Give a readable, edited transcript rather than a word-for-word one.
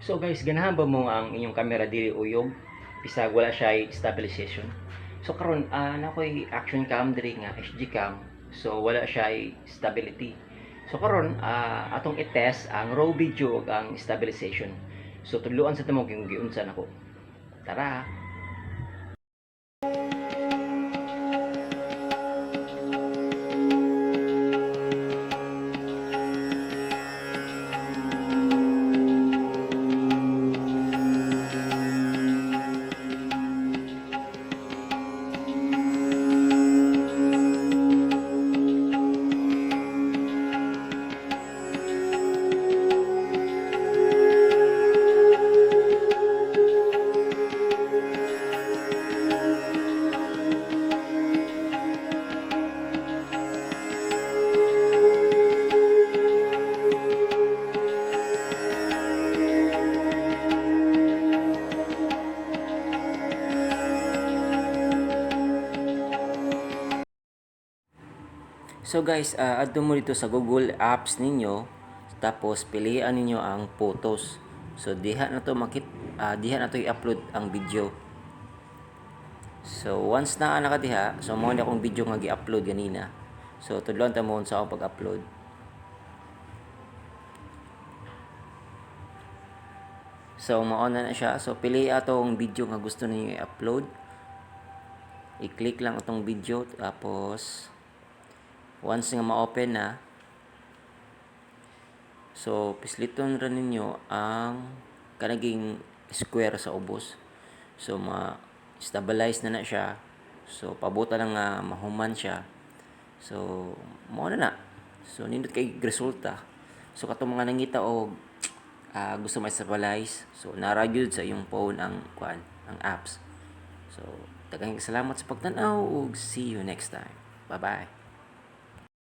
So guys, ganahan ba mo ang inyong camera dili uyog bisag wala siya stabilization? So karon naa ko'y action cam diri nga SG cam. So wala siya stability. So karon atong i-test ang raw video ug ang stabilization. So tudloan sa ta mo kung giunsa nako. Tara. So guys, adto mo dito sa Google Apps ninyo, tapos pilian ninyo ang photos. So diha na to makit diha na to i-upload ang video. So once naa na ka diha, so mao ni akong video nga gi-upload ganina. So tudloan ta mo sa akong pag-upload. So mao na na siya. So pili atong video nga gusto ninyo i-upload. I-click lang atong video, tapos once nga ma-open na, so pisliton ra ninyo ang kanaging square sa ubos. So ma-stabilize na na siya. So pabuta lang nga mahuman siya. So mao na na. So nindot kay resulta. So katong mga nangita og gusto ma-stabilize, so naa ra gyud sa iyong phone ang kuan, ang apps. So daghang salamat sa pagtan-aw ug see you next time. Bye bye.